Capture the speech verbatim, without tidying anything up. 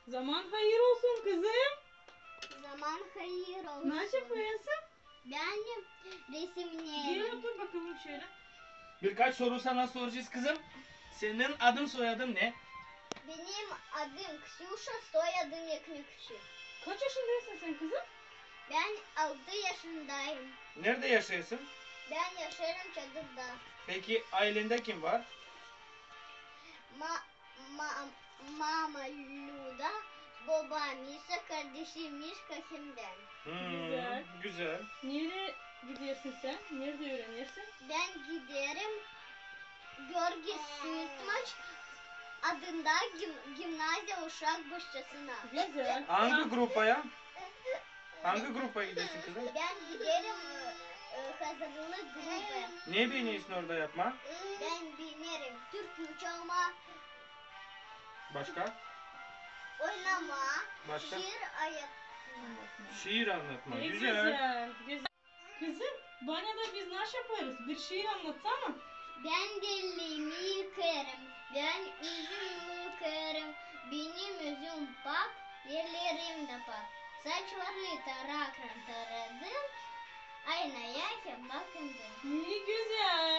Zaman hayır olsun, kızım. Zaman hayır olsun. Ne yapêrsın? Bän resimneerim. Gel otur bakalım şöyle. Birkaç soru sana soracağız kızım. Senin adın, soyadın ne? Benim adım Ksüşa, soyadım Ekmekçi. Kaç yaşındaysın sen kızım? Bän altı yaşındayım. Nerede yaşêrsın? Bän yaşêêrım çadırda. Peki aylendä kim var? Ma- Ma- mama Lüda, boba Mişa, kardeşim Mişka hem bän. Hmm, güzel. Nereyi gidersin sen? Neredä üürenersin? Bän giderim Georgi Sırtmaç adında gim- gimnaziya uşak başçasına. Güzel. Angı grupaya? Angı grupaya gidersin kızım? Bän giderim e, hazırlık grupaya. Ne beenersin orada yapmaa? Bän beenerim türkü çalmaa. Başka? Oynamaa. Başka? Şiir ayatmaa. Şiir annatmaa. Ne güzel. Güzel. Kızım, banyada biz ne iş yapêrız? Bir şiir annatsana. Bän ellerimi yıkêêrım, bän üzümü yıkêêrım, benim üzüm pak, ellerim dä pak. Saçları taraklan taradım, aynaya hem bakındım. Ne güzel.